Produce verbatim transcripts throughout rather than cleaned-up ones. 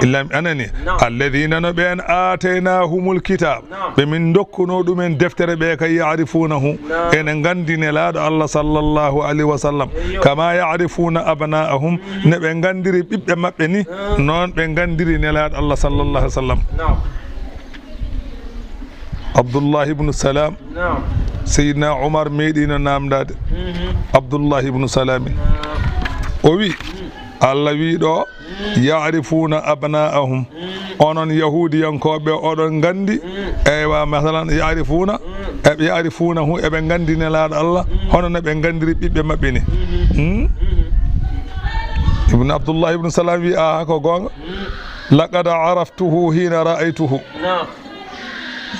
Illa mi anani. Naam. Alladhina, no ɓeen, aataynahumul kitaab. Naam. Ɓe min ndokkunoo ɗumen deftere ɓe ka ya'rifunahu. Naam. Ene nganndi Nelaaɗo Allah sallallahu alayhi wa sallam. Eyyo. Kama ya'rifuna abna'ahum. Mm. No ɓe nganndiri ɓiɓɓe maɓɓe ni, mm, noon ɓe nganndiri Nelaaɗo Allah sallallahu alayhi wa sallam. Naam. Abdullah ibn Salam. Naam. Seydina Umar meeɗiino naamndaade. Mhm. Abdullah ibn Salam. Naam. O wi, mm, Allah wi ɗo, mm, "Ya'rifuna abna'ahum." Mm. Onon Yahuudiyankooɓe, oɗon nganndi, mm, eywa, masalan, ya'rifuna, mm, e, ya'rifunahu, eɓe nganndi Nelaaɗo Allah, mm, hono no ɓe nganndiri ɓiɓɓe maɓɓe ni. Mhm. Hmm? Mhm. Ibn Abdullah ibn Salam wi, "Aha, ko goonga. Mm. Laqad araftuhu hina ra'aytuhu." Naam.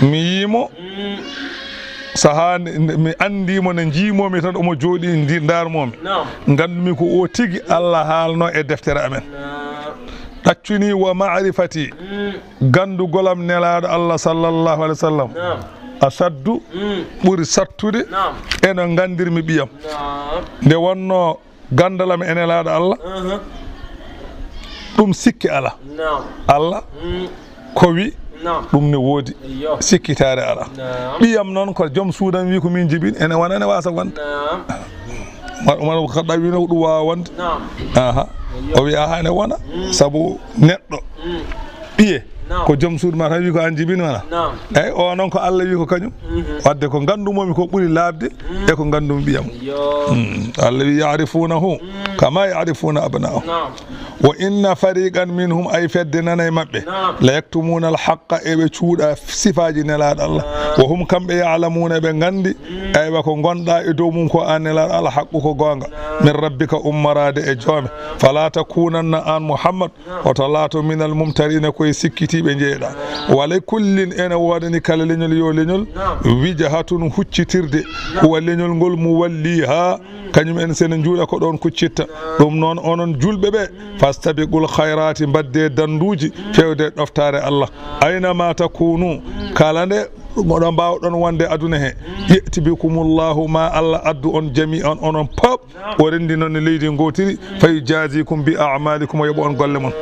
Mi yii mo, mm, sahaa nde, nde mi anndii mo, nde njiimoo-mi tan, omo jooɗii, ndi-, ndaarmoo-mi. Naam. Nganndumi ko o tigi Allah haalnoo e deftere amen. Naam. Ɗaccunii wa ma'rifati, mm, ganndugol am Nelaaɗo Allah sallallahu alayhi wa sallam. Naam. Ashaddu, mm, ɓuri sattude, naam, e no nganndirmi ɓiyam. Naam. Nde wonnoo ganndal am e Nelaaɗo Allah, aha, ɗum sikke alaa. Naam. Allah, mm, ko wi, naam, ɗum ne woodi. Eyyo. Sikkitaare alaa. Naam. Ɓiyam noon ko joom suudam wi ko min njibini, ene wona, ene waasa wonde. Naam. Umar, Umar Khattab wino ko ɗum waawa wonde. Naam. Aha. Eyyo. O wi, aha, ene wona. Mm. Sabu neɗɗo, mm, ɓiye, naam, ko joom suudu ma tan wi ko aan jibini wona. Naam. Eyyi, o noon ko Allah wi ko kañum. Mhm. Wadde ko nganndumoo-mi ko ɓuri laaɓde, mm, e ko nganndumi ɓiyam. Yo. Mm. Allah wi, "Ya'rifunahu, mm, kama ya'rifuna abna'ahum." Naam. "Wa inna fariqan minhum," ay fedde nana e maɓɓe, naam, "la yaktumuna al-haqqa," eɓe cuuɗa sifaaji Nelaaɗo Allah. Naam. "Wa hum, kamɓe, ya'lamuna," eɓe nganndi, mm, aywa, ko ngonɗa e dow mum ko aan Nelaaɗo Allah, "haqqu," ko goonga, naam, "min rabbika," ummoraade e joome. "Fala takunanna," aan Muhammad, hoto laato minal mumtariina, ko e sikkitiiɓe njeeɗa. Wa li kullin, ene woodani kala leñol yo leñol, wijhatun, huccitirde, huwa leñol ngol, muwalliha, kañum en sene njuuɗa ko ɗoon kuccitta. Ɗum noon, onon juulɓe ɓe, fastabiqul khayraati, mbaɗde dannduuji, feewde ɗoftaare Allah. Ayna ma takunu, kala nde moɗon mbaawa ɗon wonde aduna he, ya'ti bikumullahu, ma Allah addu on jami'an, onon pop, o renndi noon e leydi ngootiri, fa yujazikum bi a'malikum, o yoɓa on golle mon.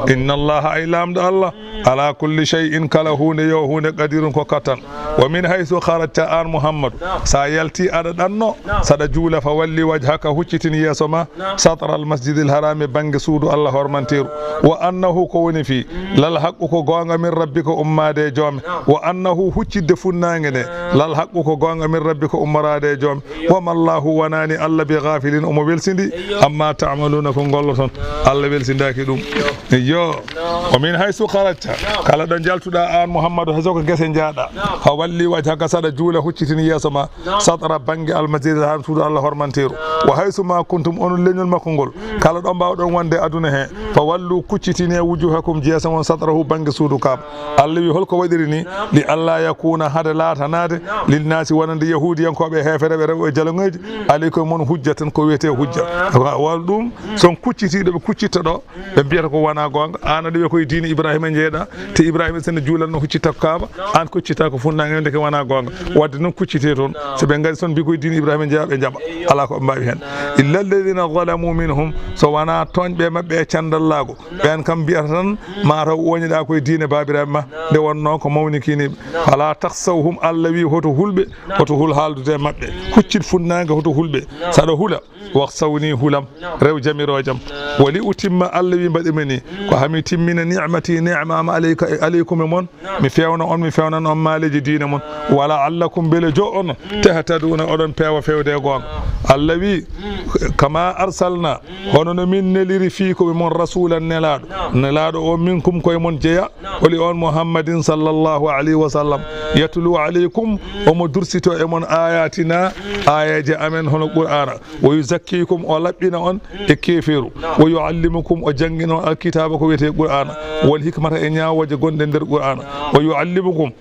Inna Allaha, ay Laamɗo Allah, ala kulli shay'in, kala huunde yo huunde, qadirun, ko kattan. Wa min haythu kharajta, aan Muhammadu, sa yalti aɗa ɗanno, saɗa juula, fa walli wajhaka, huccitin yeeso ma, satral masjidil harami, bannge suudu Allah hormanteeru. Wa annahu, ko woni fii, lal haqqu, ko goonga, min rabbika, ummaade e joome. Wa annahu, huccidde funnaange nde, lal haqqu, ko goonga, min rabbika, ummoraade e joome. Wa mallahu, wonaani Allah, bi ghafilin, omo welsindi, amma ta'maluna, ko ngolloton. Allah welsindaaki ɗum. Eyyo. Wa min haythu kharajta, kala ɗo njaltuɗa aan Muhammadu, hay so ko gese njaaɗa, fa walli wajhaka, saɗa juula, huccitin yeeso ma, satra, bannge, al masjidil haram, suudu Allah hormanteeru. Wa haythu ma kuntum, onon leñol makko ngol, kala ɗo mbaawɗon wonde aduna he, fa wallu, kuccitine, wujuhakum, yeeso mon, satrahu, bannge suudu Kaaba. Allah wi, holko waɗiri ni? Li alla yakuna, hade laatanaade, linnaasi, wonande yahuudiyankooɓe, heefereɓe, rewɓe jaloŋeeji, alaykum, mon, hujjatan, ko wiyetee hujja. Wa-, wal ɗum, son kuccitiiɗo ɓe kuccitta ɗo, ɓe mbiyata ko wona goonga. Aan aɗa wiya koye diine Ibrahima njeeɗa, te Ibrahima sene juulanno huccita ko Kaaba, aan kuccita ko funnaange, ndeke wona goonga. Wadde noon kuccite toon, so ɓe ngari son mbi koye diine Ibrahima njeeya, ɓe njaɓa. Alaa ko ɓe mbaawi heen. Illa alladhina zalamu minhum, so wona tooñɓe maɓɓe e canndallaago, ɓeen kam mbiyata tan, ma taw ooñiɗa koye diine baabiraaɓe ma, nde wonnoo ko mawnikiniiɓe. Fala takhshawhum, Allah wi hoto hulɓe, hoto hul haaldude e maɓɓe. Huccit funnaange, hoto hulɓe. Saɗa hula, wakhshawni, hulam, rew jamiroojam. Wa li utimma, Allah wi mbaɗi mi ni, ko haa mi timmina ni'mati, neema am, alayka, alaykum, e mon, mi fewna on, mi fewnan on maaleeji diine mon. Wa la'allakum, mbele jo onon, tahtaduna, oɗon peewa fewde e goonga. Allah wi, kama arsalna, hono no min neliri fiikum e mon rasulan, nelaaɗo. Nelaaɗo o minkum, koye mon jeya. Holi on? Muhammadin sallallahu alayhi wa sallam. Yatlu alaykum, omo dursito e mon ayatina, aayeeje amen hono Qur'aana. Wa yuzakkikum, o laɓɓina on e keefeeru. Wa yuallimukum, o janngina on alkitaaba, ko wiyetee Qur'aana. Wal hikmata, e ñaawooje gonɗe nder Qur'aana. Wa yuallimukum,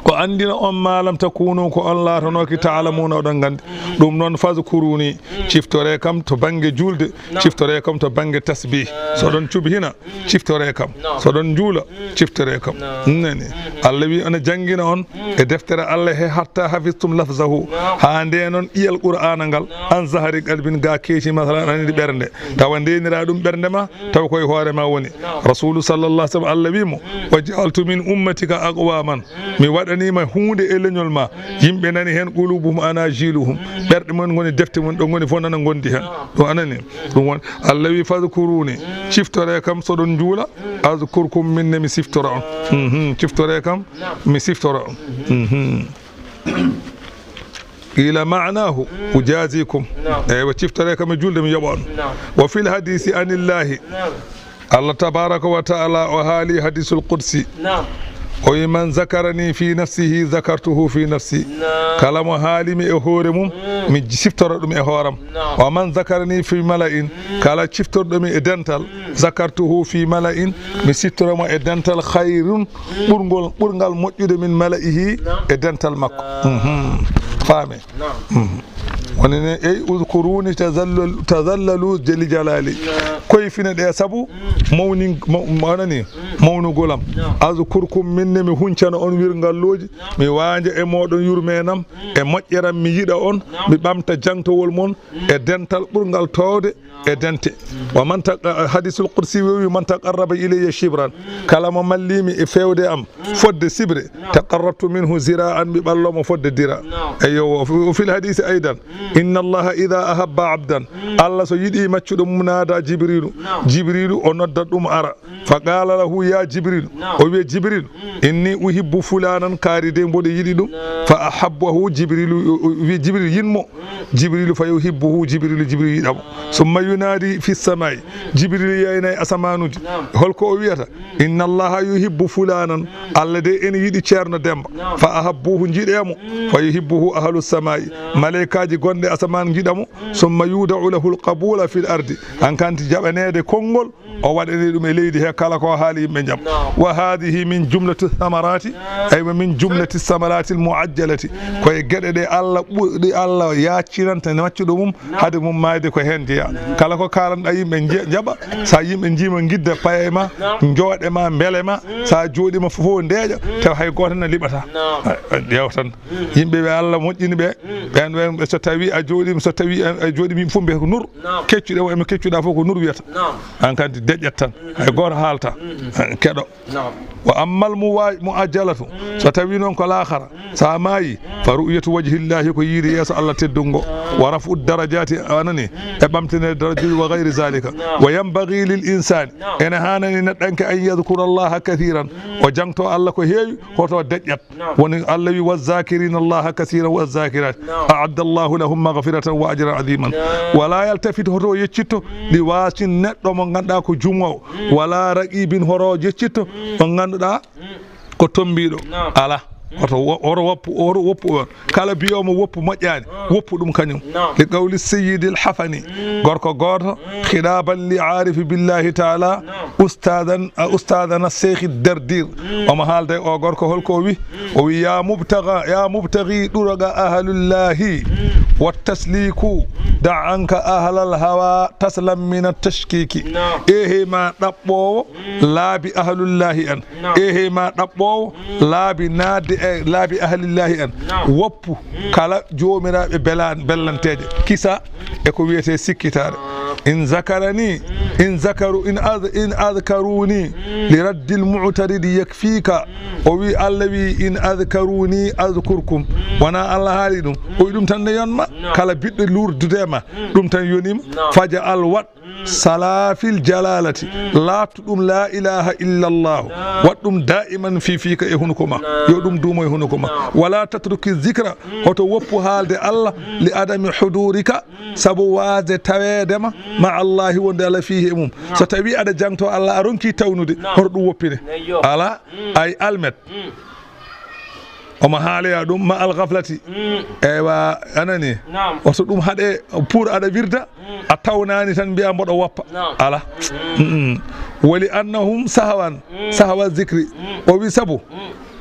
ko Anndina on ma lam takunu, ko on laatanooki, ta'lamuna, oɗon nganndi. Ɗum noon, fazkuruni, ciftore kam to bannge juulde, ciftore kam to bannge tasbih. So ɗon cubhina, ciftore kam. So ɗon njuula, ciftore kam. Nani. Allah wi, ina janngina on e deftere Allah he, hatta hafiztum lafzahu, haa nde noon ƴiyal Qur'aana ngal, an zahri qalbin, ga keeci, masalan, aɗa anndi ɓernde, tawa ndeenira ɗum ɓernde ma, tawa koye hoore ma woni. Rasulu sallallahu alaihi wasallam, Allah wi mo, wa ja'altu min ummatika aqwaman, mi waɗanima huunde e leñol ma, yimɓe nani heen, qulubuhum anajiluhum, ɓerɗe mum ngoni defte mum, ɗo ngoni fof nana ngondi heen. Ɗum anani. Ɗum woni, Allah wi, fadhkuruni, ciftore kam so ɗon njuula, adhkurkum, min ne mi siftora on. Mhm, ciftore kam, mi siftora on. Mhm. Qila ma'nahu, ujazikum. Eywa, ciftore kam e juulde, mi yoɓa on. Wa fil hadisi anillahi. Allah tabaraka wa ta'ala o haali hadisul qudsi. O wi, man zakarani fi nafsihi zakartuhu fi nafsi. Kala mo haali mi e hoore mum, mi siftora ɗum e hooram. Wa man zakarani fi mala'in, kala ciftorɗo mi e dental, zakartuhu fi mala'in, mi siftora mo e dental khayrun, ɓurngol, ɓurngal moƴƴude, min mala'ihi, e dental makko. Mhm. Faame. Mhm. Woni ne, ey, udhkuruni tazallal-, tazallalu li jalali. Koyfine ɗe sabu mawni, ma-, manani, mawnugol am. Azkurkum, min ne mi huncana on wirngalluuji, mi waanja e mooɗon yurmeenam, e moƴƴeram, mi yiɗa on, mi ɓamta jangtowol mon, e dental ɓurngal toowde e dente. Wa man ta-, hadisul qudsi wi, man taqarraba ilayya shibran, kala mo mallimi e fewde am fodde sibre, taqarrabtu minhu zira'an, mi ɓallo mo fodde dira. Eyyo, wa fi-, wa fil hadisi aidan, inna Allaha idha ahabba abdan, Allah so yiɗi maccuɗo mum, nada Jibrilu, Jibrilu o nodda ɗum ara. Fa qala lahu, ya Jibril, o wiya, Jibril, inni uhibbu fulanan, kaari de mboɗo yiɗi ɗum. Fa ahabbahu Jibrilu, o, o wiya Jibril, yinmo. Jibrilu fa yuhibbuhu, Jibrilu, Jibrilu yiɗamo. Summa yunadi fi samai, Jibrilu yayna e asamanuji. Holko o wiyata? Inna Allaha yuhibbu fulanan, Allah de ene yiɗi ceerno Demba. Fa ahabbuhu, jiɗemo. Fa yuhibbuhu ahlu samai, malaikaji gonɗe asaman jiɗamo. Summa yudau lahu alqabula fil ardi, hankanti jaɓanede konngol, o waɗani ɗum e leydi he, kala ko haali yimɓe njaɓa. Wa hadhihi min jumlati thamarati, aywa, min jumlati thamarati almuajjalati, ko e geɗe ɗe Allah ɓu-, ɗi Allah yaccinanta maccuɗo mum, hade mum maayde ko heen jeya. Kala ko kaalanɗa yimɓe nje-, njaɓa, sa yimɓe njiima ngidda paye ma, njooɗe ma, mbele ma, sa jooɗima fof ndeeƴa, taw hay gooto na liɓata. Ƴeew tan. Yimɓe ɓe Allah moƴƴini ɓe, ɓen, ɓen, ɓe so tawi a jooɗima, so tawi a, a jooɗima yimɓe fof mbiyata ko nur. Keccuɗo mo, emo keccuɗa fof ko nur wiyata. An kadi deƴƴat tan. Hay gooto haalta. Keɗo. Wa ammal muwa-, muajjalatu. So tawi noon ko laakhara, sa maayi, fa ru'yatu wajhillahi, ko yiide yeeso Allah teddungo. Wa raf'u darajati, anani, e ɓamtene daraja, wa ghayri zalika. Wa yanbaghi lil insani, ene hanani neɗɗanke, an yadhkura Allaha kathiran, o jangto Allah ko heewi, hoto deƴƴat. Woni Allah wi, "Wazzakirina Allaha kasiran wazzakirat, a'adda Allahu lahum maghfiratan wa ajran azima." Wala yaltafit, hoto yeccitto, li wasin, neɗɗo mo ganduɗa ko jumoowo, wala raqibin, hoto yeccitto mo ganduɗa ko tombiɗo. Ala. Hoto wo-, hoto woppu, hoto woppu on. Kala biyomo woppu moƴƴani, woppu ɗum kañum. Li qawli sayyidil Hafani, gorko gooto, khitaban li arifi billahi ta'ala, ustadan, a, ustadana Sheikh Dardir. Omo haalda e o gorko, holko o wi? O wi, "Ya mubtaga, ya mubtagi duruqa ahlullahi, wa tasliku, da anka ahlal hawa, taslam min at-tashkiki." Ehe ma ɗaɓɓowo laabi ahlullahi en. Ehe ma ɗaɓɓowo laabi naatde e laabi ahlillahi en. Woppu kala joomiraaɓe belan-, bellanteeje, kisa e ko wiyetee sikkitaare. In zakarani, in zakaru, in ad-, in adkaruni li raddil mu'taridi yakfika. O wi, Allah wi, "In adkaruni adkurkum." Wona Allah haali ɗum. O wi ɗum tan ne yonma. Kala biɗɗo lurdude ma, ɗum tan yonima. Faja al waɗ Salafil jalalati, laatu ɗum la ilaha illa Allah, waɗ ɗum da'iman fi fika, e hunuko ma, yo ɗum duumo e hunuko ma. Wala tatruki zikra, hoto woppu haalde Allah, li adami hudurika, sabu waasde taweede ma, ma Allahi wonde Allah fihi e mum. So tawi aɗa jangto Allah, a ronki tawnude, hoto ɗum woppine? Ala, ay almet. Omo haaloya ɗum ma al ghaflati. Eywa, anani. Oto ɗum haɗe pour aɗa wirda, a tawnani tan mbiya mboɗo woppa. Ala. Wali annahum sahawan, sahawa zikri. O wi sabu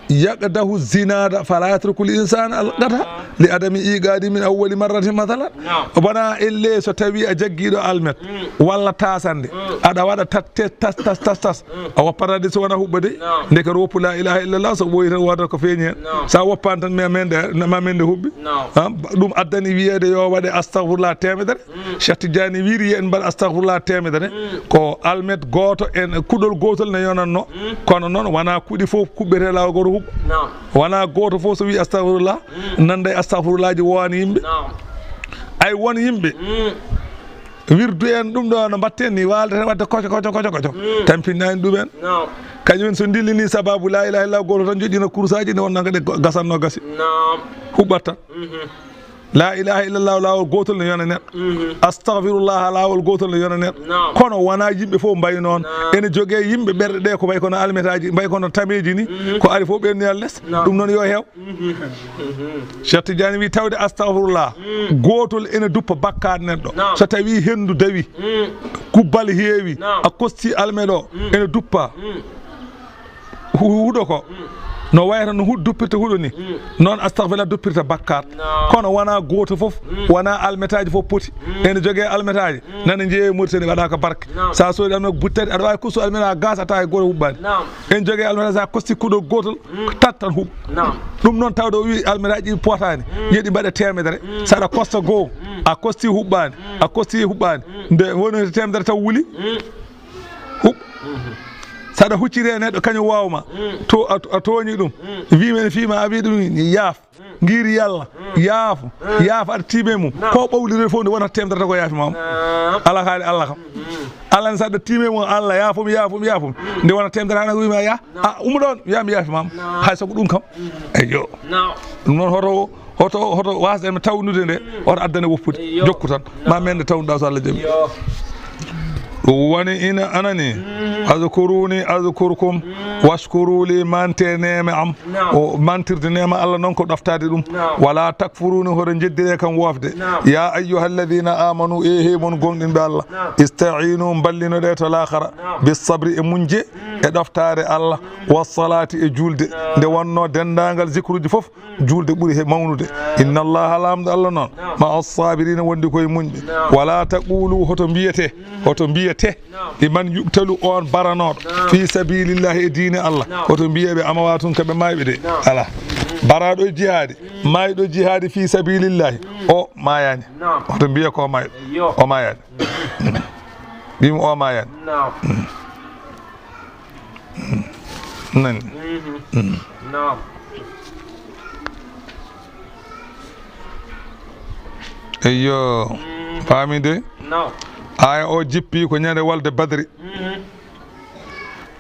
Yaqdahu zinada fala yatruku l insana alqata li adami iqadi min awwali marratin mathalan. Naam. Wona elle so tawi a jaggiiɗo almet walla tasande, aɗa waɗa tat tes tas tas tas tas, a woppata de so wona huɓɓa de. Naam. Ndeke woppu la ilaha illallah, so ɓooyi tan wota ko feeñi hen. Naam. Sa woppani tan ma mende ma mende huɓɓi. Naam. Ha, ɗum addani wiyeede yo waɗe astahfirullah temedere. Cheikh Tidiane wiiri yo en mbaɗ astahfirullah temedere. Ko almet gooto en, kuɗol gootol ne yonatno. Kono noon wona kuɗi fof kuɓɓete laawol gooto huɓɓa. Naam. Wona gooto fof so wi astahfirullah, nanda e astahfirullaji won yimɓe. Naam. Ay won yimɓe. Wirdu en ɗum ɗo no mbatten ni, waalde tan wadde koco, koco, koco, koco. Tampinani ɗum en. Naam. Kañum en so ndillini sababu la ilaha illallah gooto tan joƴƴina kursaji nde wonno kadi gasanno gasi. Naam. Huɓɓat tan. La ilaha illallah laawol gootol ne yona neɗɗo. Astahfirullah laawol gootol ne yona neɗɗo. Naam. Kono wona yimɓe fof mbayi noon. Naam. Ene jogee yimɓe ɓerɗe ɗe ko mbayi kono almetaji, mbayi kono tameji ni. Ko ari fof ɓenni les. Naam. Ɗum noon yo heew. Cheikh Tidiane wi tawde astahfirullah gootol ene duppa bakkaat neɗɗo. Naam. So tawi henndu dawi, kubbal heewi, naam, a kosti almet o, ene duppa. Hu-, huɗo ko no wayata no huɗo duppirta huɗo ni, noon astahfirullah duppirta bakkaat. Naam. Kono wona gooto fof, wona almetaji fof poti. Ene jogee almetaji, nana jeeye Mauritanie waɗa ko barke. Naam. Sa soodi almet buttati, aɗa wawi kostu almet a gas a tawa e gooto huɓɓani. Naam. En jogee almetaji sa kosti kuɗol gootol, tat tan huɓɓa. Naam. Ɗum noon tawde o wi almetaji ɗi potani, yeɗi mbaɗe temedere. Saɗa kosta goo, a kosti huɓɓani, a kosti huɓɓani. Nde woni temedere taw wuli, huɓɓa. Saɗa hucciti e neɗɗo kañum wawma, to a, a tooñi ɗum, wi men fima a wi ɗum yaaf, ngiri yalla, yaafo, yaafo aɗa tiime mum. Naam. Ko ɓawlire fof nde wonata temedere taw ko yaafi mama. Naam. Ala haali Allah kam. Allah ne saɗa tiime mum, Allah yaafum, yaafum, yaafum. Nde wona temedere hana wima ya, a umu ɗon, wiya mi yaafi mama. Naam. Hay sago ɗum kam. Eyyo. Naam. Ɗum noon hoto, hoto, hoto wasde mi tawnude nde, hoto addane woppude. Eyyo. Jokku tan. Ma men nde tawnuɗa so Allah jaɓi. Eyyo. Ɗum woni ina anani, "Azkuruni azkurkum, washkuru li," mante neema am. Naam. O mantirde neema Allah noon ko ɗoftaade ɗum. Naam. "Wala takfuruni," hoto njeddire kam woofde. Naam. "Ya ayyuhalladhina amanu," e he mon gomɗinɓe Allah. Naam. "Ista'inu," mballinoɗe to laakhara. Naam. "Bis sabri," e muñje, e ɗoftaade Allah. "Was salati," e julde. Naam. Nde wonno denndaangal zikruji fof, julde ɓuri he mawnude. Inna Allaha, laamɗo Allah noon, ma as-sabirina, wondi koye muñɓe. Wala taqulu, hoto mbiyete, hoto mbiyete, liman yuqtalu, on baranooɗo, fi sabilillahi, e diine Allah, hoto mbiyeɓe amawatun, ko ɓe mayɓe de. Ala. Baraɗo e jihaadi, mayɗo jihaadi fi sabilillahi, o mayani. Hoto mbiye ko mayɗo. O mayani. Mbimi o mayani. Nani? Naam. Eyyo. Faami de? Naam. Aya o jippi ko ñande walde Badri.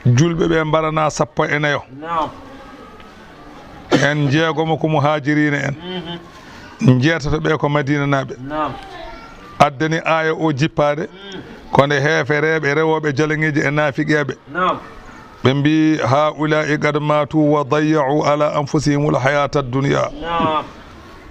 Julɓe ɓe mbarana sappo e nayo. Naam. En jeegomo ko muhaajiriina en. Jeetato ɓe ko Madiinanaaɓe. Naam. Addani aaya o jippaade, ko nde heefereeɓe rewooɓe jalaŋeeji e naafiqeeɓe. Naam. Ɓe mbi, "Haa'ulaa'i qad maatu wa dayya'u ala anfusihimul hayaata dunya." Naam.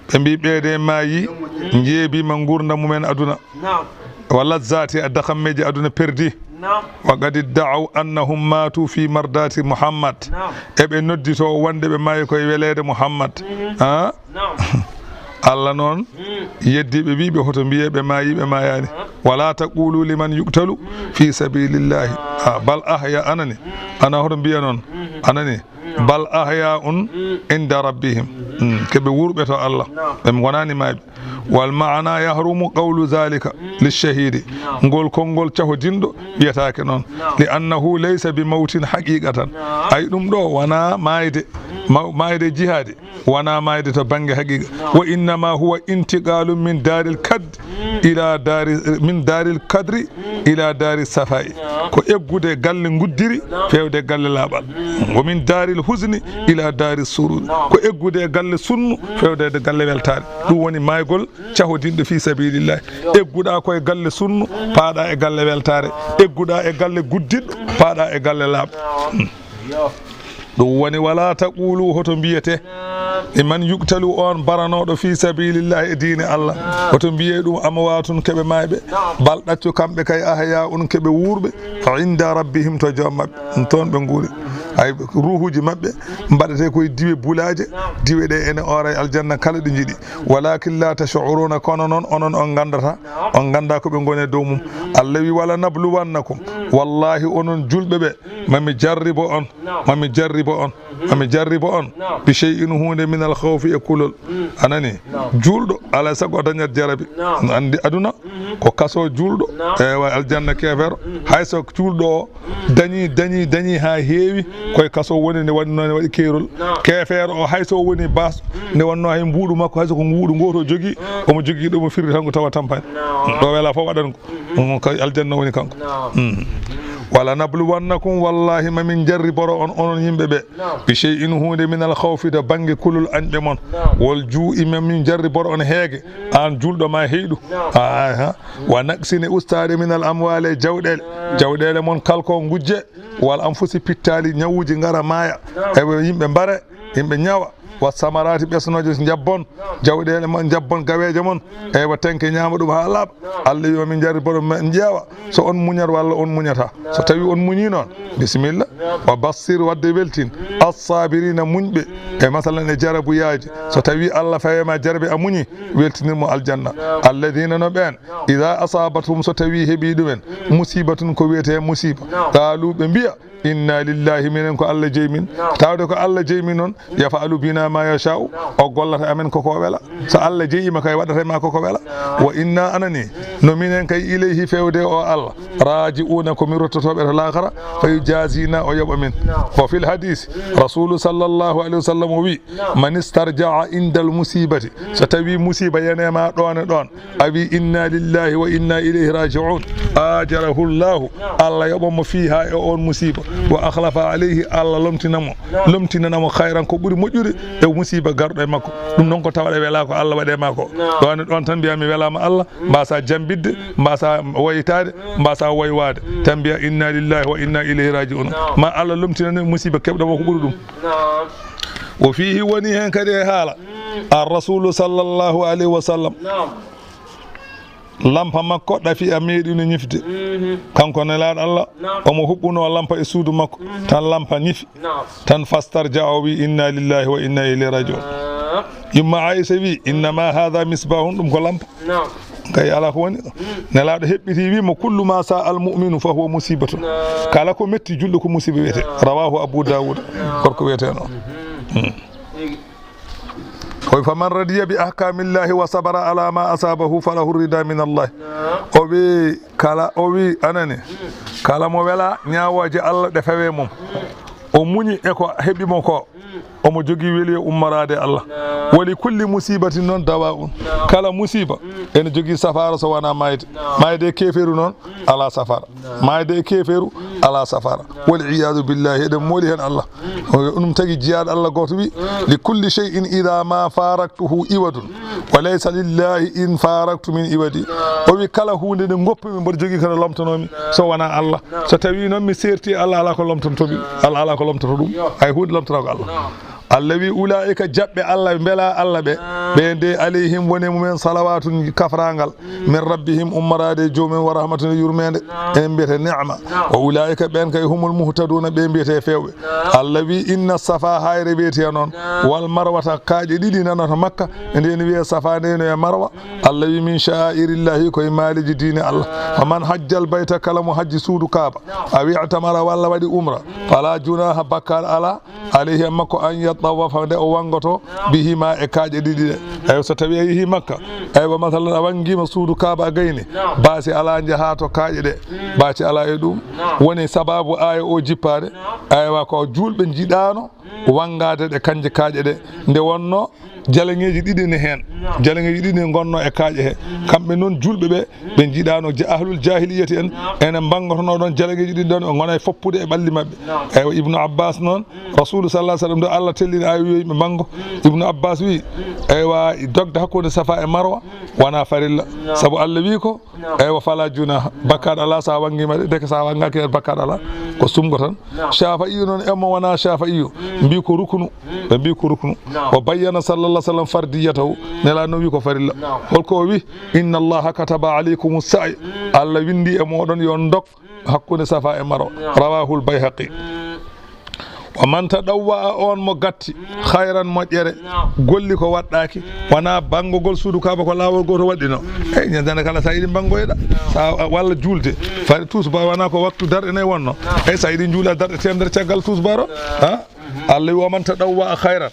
Ɓe mbi, "Ɓeeɗe maayi, njeebiima nguurndam mumen aduna." Naam. Wa lazzaati, e dakammeeji aduna perdi. Naam. Wa qad idda'aw annahum maatu fi mardaati Muhammad. Naam. Eɓe noddito wonde ɓe maayi koye weleede Muhammad. Ah? Naam. Allah noon yeddi ɓe, wi ɓe hoto mbiye ɓe maayi, ɓe maayaani. Wala taqulu liman yuqtalu fi sabilillahi. Ah, bal ahya, anani. Ana hoto mbiya noon. Anani. Bal ahya'un inda rabbihim. Mm, ko ɓe wuurɓe to Allah. Ɓe ngonaani maayɓe. Wal maana yahrumu qawlu zalika lishahidi. Ngol konngol cahodinɗo wiyataake noon. Li annahu laysa bi mawtin haqiqatan. Ay ɗum ɗo wona maayde, ma-, maayde jihaadi. Wona maayde to bannge haqiqa. Wa innama huwa intiqalun min daril kad ila dari, min daril kadri ila dari safai. Ko eggude galle nguddiri fewde galle laaɓal. Wa min daril huzni ila dari surur. Ko eggude galle sunnu fewde galle weltaare. Ɗum woni maygol cahodinɗo fi sabilillahi. Egguɗa koye galle sunnu, paaɗa e galle weltaare. Egguɗa e galle guddiɗɗo, paaɗa e galle laaɓɗo. Ɗum woni, wala taqulu, hoto mbiyete, liman yuqtalu, on baranooɗo, fi sabilillahi, e diine Allah, hoto mbiye ɗum amwatun, keɓe mayɓe, bal, ɗaccu, kamɓe kay, ahyaun, keɓe wuurɓe, inda rabbihim, to joom maɓɓe, ɗum toon ɓe nguuri. Hay ruuhuuji maɓɓe mbaɗetee koye diwe bulaaje, diwe ɗe ene oora e aljanna kala ɗo njiɗi. Walakin la tash'uruna, kono noon onon on nganndata, on nganndaa ko ɓe ngoni e dow mum. Allah wi, "Wala nabluwannakum." Wallahi onon julɓe ɓe, mami jarribo on, mami jarribo on, mami jarribo on, bi shay'in, huunde, min al khawfi, e kulol. A nani? Juulɗo, alaa e sago o dañat jarabi. No anndi aduna, ko kaso juulɗo, ewa aljanna keefeero. Hay so juulɗo o dañi, dañi, dañi haa heewi, koye kaso woni, nde wannoo ne waɗi keerol. Keefeero o, hay so o woni baasɗo, nde wannoo hay mbuuɗu makko, hay so ko mbuuɗu ngooto o jogii, omo jogii ɗo mo firri tan ko tawa tampani. Ɗo wela fof waɗan ko. Ɗum kay aljanna woni kanko. Mm. "Wala nabluwannakum", wallahi mamin jarriboro on, onon yimɓe ɓe, "bi shay'in", huunde, "min al khawfi", to bannge kulol añɓe mon, "wal juu'i", mamin jarriboro on heege, aan juulɗo ma heyɗu. Aha. "Wa naqsin", e ustaade, "min al amwali", e jawɗeele, jawɗeele mon kalko ngujje, "wal anfusi", pittaali, ñawuuji ngara maaya, eɓe yimɓe mbare, yimɓe ñawa. "Wa samarati", ɓesnooje njabbon, jawɗeele mon njabbon, gaweeje mon, eywa tenke ñaama ɗum haa laaɓa. Allah wi, "Mamin jarribo ɗum, min ƴeewa so on muñat walla on muñata." So tawi on muñi noon, bisimilla. "Wa bassir", wadde weltin, "as-sabirina", muñɓe e masalan e jarabuyaaji. So tawi Allah fawe ma jarabe a muñi, weltinir mo aljanna. "Alladina", no ɓeen, "ida asabathum", so tawi heɓi ɗumen, "musibatun", ko wiyete musiba, "qalu", ɓe mbiya, "Inna lillahi", minen ko Allah jeyi min. Tawde ko Allah jeyi min noon, "yaf'alu bina ma yasha'u", o gollata amen koko wela. So Allah jeyima kay, waɗata e ma koko wela. "Wa inna", anani, no minen kay, "ilayhi", fewde o Allah, "raji'una", ko min ruttotoɓe to laakara, "fa yujazina", o yoɓa min. Wa fil hadis, Rasulu sallallahu alayhi wa sallam o wi, "Man istarja'a indal musibati", so tawi musiba yani ma ɗon e ɗon, a wi, "Inna lillahi wa inna ilayhi raji'un", ajarahu Llahu, Allah yoɓan mo fiha, e on musiba, "wa akhlafa alayhi", Allah lomtina mo, lomtinana mo khayran, ko ɓuri moƴƴude e musiba garɗo e makko. Ɗum noon ko tawa ɗe wela ko Allah waɗe ma ko. Ɗon e ɗon tan mbiya, "Mi welama Allah", mbasa jambidde, mbasa waytade, mbasa waywade, tan mbiya, "Inna lillahi wa inna ilayhi raji'un", ma Allah lomtinane musiba keɓɗo mo ko ɓuri ɗum. Wa fihi, woni hen kadi e haala, ar rasulu sallallahu alayhi wa sallam, lampa makko ɗafi a meeɗino ñifde. Kanko nelaaɗo Allah, omo huɓɓuno lampa e suudu makko, tan lampa ñifi. Tan fastarja, o wi, "Inna lillahi wa inna ilayhi raji'un." Yumma Aisha wi, "Innama hadha misbahun", ɗum ko lampa. Kay ala ko woni. Nelaaɗo heɓɓiti wi mo, "Kullu ma sa al mu'minu fa huwa musibatun." Kala ko metti julɗo ko musiba wiyete. Rawahu Abu Dawud. Gorko wiyeteno. Oy, "Faman radiya bi ahkamillahi wa sabara ala ma asabahu falahu rida min Allah." O wi kala, o wi anani, kala mo wela ñaawooje Allah ɗe fawe mum, o muñi e ko heɓi mo ko, omo jogii weli e ummoraade Allah. "Wa li kulli musibatin", noon, "dawa'un". Kala musiba ene jogii safaara so wonaa maayde. Maayde e keefeeru noon, alaa safaara. Maayde e keefeeru, alaa safaara. Wal iyadu billahi, eɗen mooli heen Allah. Ɗum tagi jiyaaɗo Allah gooto wi, "Li kulli shay'in idha ma faraktuhu iwadun, wa laysa lillahi in faraktu min iwadi." O wi, "Kala huunde nde ngoppumi, mboɗo jogii ko nde lomtanoomi so wonaa Allah. So tawi noon mi seerti Allah, alaa ko lomtantomi, Allah alaa ko lomtato ɗum. Hay huunde lomtata ko Allah." Allah wi, "Ulaika, jaɓɓe Allah, mbela Allah ɓe, ɓe nde alayhim woni mumen salawatun, kafrangal, min rabbihim, ummoraade e joomumen, wa rahmatun, e yurmeende." Enen mbiyete ni'ma. "Wa ulaika, ɓen kay, humul muhtaduna, ɓe mbiyete fewɓe." Allah wi, "Inna safa", hayre wiyete noon, "wal marwata", kaaƴe ɗiɗi nanata Makka, nde ene wiye Safa, nde ene wiye Marwa. Allah wi, "Min sha'airillahi", koye maaleeji diine Allah. "Faman hajjal bayta", kala mo hajji suudu Kaaba, "aw i'tamara", walla waɗi umra, "fala junaha", bakkaat alaa, "alayhi", e makko, "an yatawafa", nde o wanngoto, "bihima", e kaaƴe ɗiɗi ɗe. Eywa, so tawi a yehi Makka, eywa, masalan, a wanngima suudu Kaaba, a gayni, baasi alaa, njaha to kaaƴe ɗe, baasi alaa e ɗum. Woni sababu aaya o jippaade, eywa, ko julɓe njiɗaano wanngaade ɗe, kanje kaaƴe ɗe, nde wonno jalaŋeeji ɗiɗi ne heen. Jalaŋeeji ɗiɗi ne ngonno e kaaƴe he. Kamɓe noon julɓe ɓe, ɓe njiɗaano ja-, ahlul jahiliyati en, ene mbanngotono ɗon jalaŋeeji ɗiɗi ɗon, ɓe ngona e foppude e ɓalli maɓɓe. Eywa, Ibnu Abbas noon, Rasulu sallallahu alaihi wasallam, ɗo Allah tellini aaya wi yo yimɓe mbanngo. Ibnu Abbas wi, eywa, dogde hakkunde Safa e Marwa wona farilla. Sabu Allah wi ko, eywa, fala junaha, bakkaat alaa so a wanngima ɗe, ndeke so a wanngaaki ɗe bakkaat alaa, ko sunngo tan. Shafa'iyu noon, e mo wona Shafa'iyu, mbi ko ruknu, ɓe mbi ko ruknu. O bayyana sallallahu alaihi wasallam fardiyatahu, Nelaaɗo wi ko farilla. Holko o wi? "Inna Allaha kataba alaykumu sa'i." Allah winndi e moɗon yo on dog hakkunde Safa e Marwa. Rawahul Bayhaqi. Wa man tadawwa'a, on mo gatti, khayran, moƴƴere, golli ko waɗɗaaki, wonaa banngogol suudu Kaaba ko laawol gooto waɗɗino. Eyi, ñande kala sa yiɗi mbanngoyɗa, sa walla juulde, fayde tuusba wonaa ko waktu darɗe nayi wonno. Eyi, sa yiɗi njuula darɗe teemedere caggal tuusba ro, ha? Allah wi, "Wa man tadawwa'a khayran,"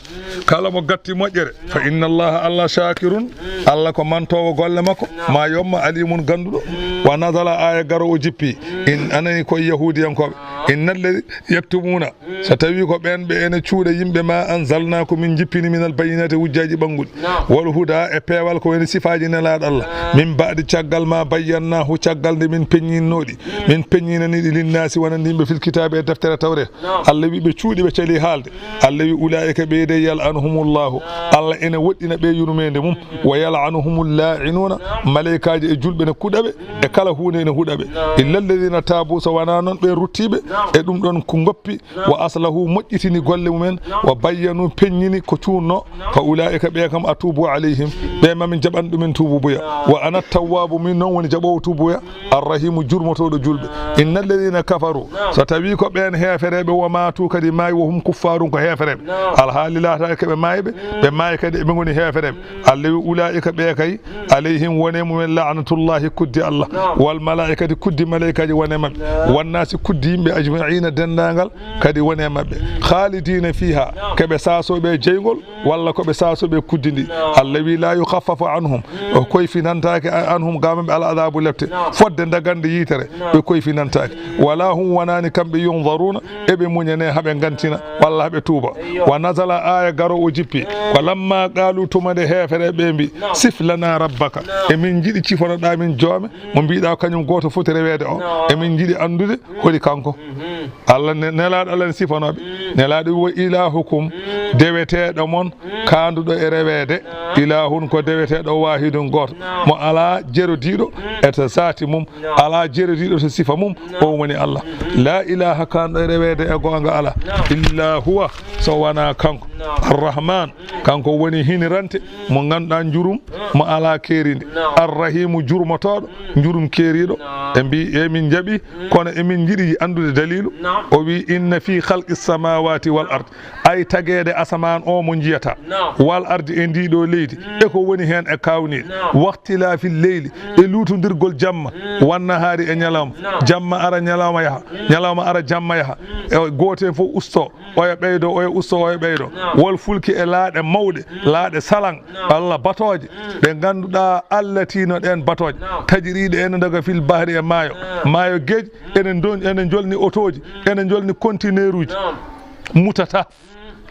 kala mo gatti moƴƴere, "fa inna Allaha, Allah, shakirun," Allah ko mantoowo golle makko, ma yomma, alimun, gannduɗo. Wa nazala, aya garo o jippi, in anani koye yahuudiyankooɓe, "Innal ladhi yaktumuna," so tawi ko ɓen ɓe ene cuuɗa yimɓe, "ma anzalna," ko min jippini, "minal bayyinati," hujjaaji ɓannguɗi, "wal huda," e peewal ko woni sifaaji Nelaaɗo Allah, "min ba'di," caggal, "ma bayyannahu," caggal nde min peññinnoɗi, min peññinaniɗi, "linnaasi," wonande yimɓe, "fil kitaabi," e deftere Tawreeta. Allah wi ɓe cuuɗi, ɓe cali haalde. Allah wi, "Ulaa'ika," ɓe de, "yal'anuhumullahu," Allah ene woɗɗina ɓe yurmeende mum, "wa yal'anuhumul laa'inuuna," maleykaaji e julɓe ne kuɗa ɓe, e kala huunde ene huɗa ɓe. "Illa alladhina taabu," so wonaa noon ɓe ruttiiɓe e ɗum ɗon ko ngoppi, "wa aslahu," moƴƴitini golle mumen, "wa bayyanu," peññini ko cuunno, "fa ulaa'ika," ɓe kam, "atuubu alayhim," ɓe ma min jaɓan ɗumen tuububuya. "Wa ana tawwaabu," min noon woni jaɓoowo tuubuya, "arrahimu," jurmotooɗo julɓe. "Inna alladhina kafaru," so tawi ko ɓeen heefereɓe, "wa maatu," kadi maayi, "wa hum kuffaarun," ko heefereɓe, alhaali laataaki ko ɓe maayɓe, ɓe maayi kadi eɓe ngoni heefereɓe. Allah wi, "Ulaa'ika," ɓe kay, "alayhim," wone mumen, "la'natullahi," kuddi Allah, "wal malaa'ikati," kuddi maleykaaji wone maɓɓe, "wan naasi," kuddi yimɓe, "ajma'iina," denndaangal kadi wone maɓɓe, "khaalidiina fiiha," ko ɓe saasooɓe e jeyngol, walla ko ɓe saasooɓe e kuddi ndi. Allah wi, "La yukhaffafu anhum," o koyfinantaake a-, "anhum," ga maɓɓe, "al adaabu," lepte, fodde dagande yiitere, ɓe koyfinantaake. "Wala hum," wonaani kamɓe, "yunzaruuna," eɓe muñane, haɓe ngantina, walla haɓe tuuba. "Wa nazala," aya garo o jippi, ko, "lamma qaalu," tuma nde heefereɓe ɓe mbi, "sif lana rabbaka," emin njiɗi cifonoɗa min joome mo mbiɗa kañum gooto foti reweede o, emin njiɗi anndude holi kanko. Allah ne-, Nelaaɗo Allah ne sifanooɓe. Nelaaɗo wi, "Wa ilahukum," deweteeɗo mon kaanduɗo e reweede, "ilahun," ko deweteeɗo, "wahidun," gooto, mo alaa jerodiiɗo e to saati mum, alaa jerodiiɗo to sifa mum, o woni Allah. "La ilaha," kaanɗo e reweede e goonga alaa, "illa huwa," so wonaa kanko. "Arrahman," kanko woni hinirante mo ngannduɗaa njurum mo alaa keerinde. "Arrahimu," jurmotooɗo njurum keeriiɗo. Ɓe mbi, "Emin njaɓi, kono emin njiɗi anndude daliilu." O wi, "Inna fi khalqi samawati wal ard," ay tageede asamaan o mo njiyata, "wal ardi," e ndii ɗo leydi, e ko woni heen e kawniiɗe, "wakhtilafi leyli," e luutondirgol jamma, "wan nahaari," e ñalawma, jamma ara ñalawma yaha, ñalawma ara jamma yaha, e gooto heen fof usto, oya ɓeydo, oya usto, oya ɓeydo. "Wal fulki," e laaɗe mawɗe, laaɗe salan, Allah, batooje, ɗe ngannduɗaa, "allati," no ɗeen batooje, "tajri," ɗe ene ndoga, "fil bahri," e maayo, maayo geej, ene don-, ene njolni otooji, ene njolni conteneuruuji, mutata.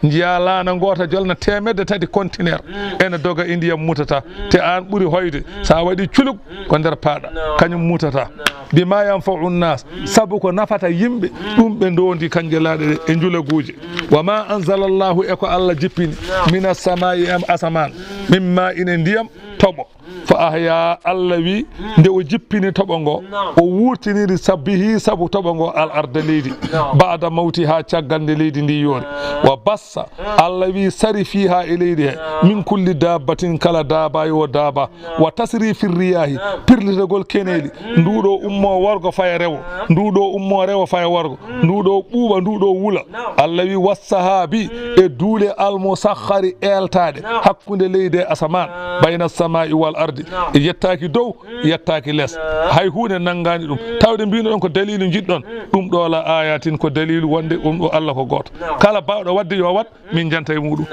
Njiya laana ngoota jolna teemedde tati conteneur, ene doga e ndiyam, mutata. Te aan ɓuri hoyde, sa waɗi culuk, ko nder paaɗa, kañum mutata. "Bima yanfa'u nnas," sabu ko nafata yimɓe, ɗum ɓe ndondi kanje laaɗe ɗe e njulaguuje. "Wa ma anzala Allahu," e ko Allah jippini, "minas samaa'i," e asamaan, "min maa'in," e ndiyam, toɓo. "Fa ahya," Allah wi, nde o jippini toɓo ngo, o wurtiniri sabbihi, sabu toɓo ngo, "al arda," leydi, "ba'da mawtiha," caggal nde leydi ndi yoori. "Wa bassa," Allah wi, "sari fiha," e leydi he, "min kulli dabbatin," kala daaba yo daaba. "Wa tasrifi riyahi," pirlitagol keneeli, nduɗo ummo worgo faya rewo, nduɗo ummo rewo faya worgo, nduɗo ɓuuɓa, nduɗo wula. Allah wi, "Wassahabi," e duule, "almusakhkhari," eltaɗe hakkunde leydi e asamaan, "bayna samaa'i wal ardi," e yettaaki dow, yettaaki les, hay huunde nanngaani ɗum. Tawde mbinoɗon ko daliilu njiɗɗon, ɗum ɗo la ayatin ko daliilu wonde ɗum ɗo Allah ko gooto. Kala baawɗo waɗde yo waɗ, min janta e muɗum.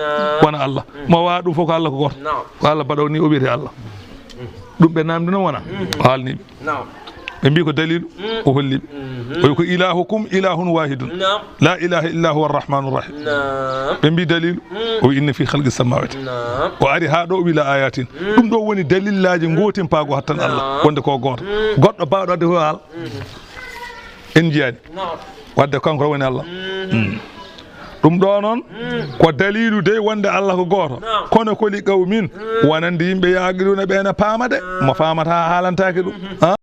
Wona Allah. Mo waawa ɗum fof ko Allah ko gooto. Ko Allah baɗowo ni, o wiyete Allah. Ɗum ɓe namdi noon wona. O haalni ɓe. Ɓe mbi ko daliilu, o holli ɓe. O wi ko ilahukum ilahun wahidun. La ilaha illa huwa arrahmanu rahim. Ɓe mbi daliilu, o wi inna fi khalqi samawati. O ari haa ɗo, o wi la ayatin. Ɗum ɗo woni dalillaaji gootimpaago hattan Allah, wonde ko gooto. Goɗɗo baawɗo wadde ko haal. En njiyaani. Wadde kanko woni Allah. Mm. Ɗum ɗo noon, ko daliilu dey wonde Allah ko gooto. Kono ko li qawmin, wonande yimɓe yaqiluna ɓe ene paama de, mo faamata haalantaake ɗum. Ha?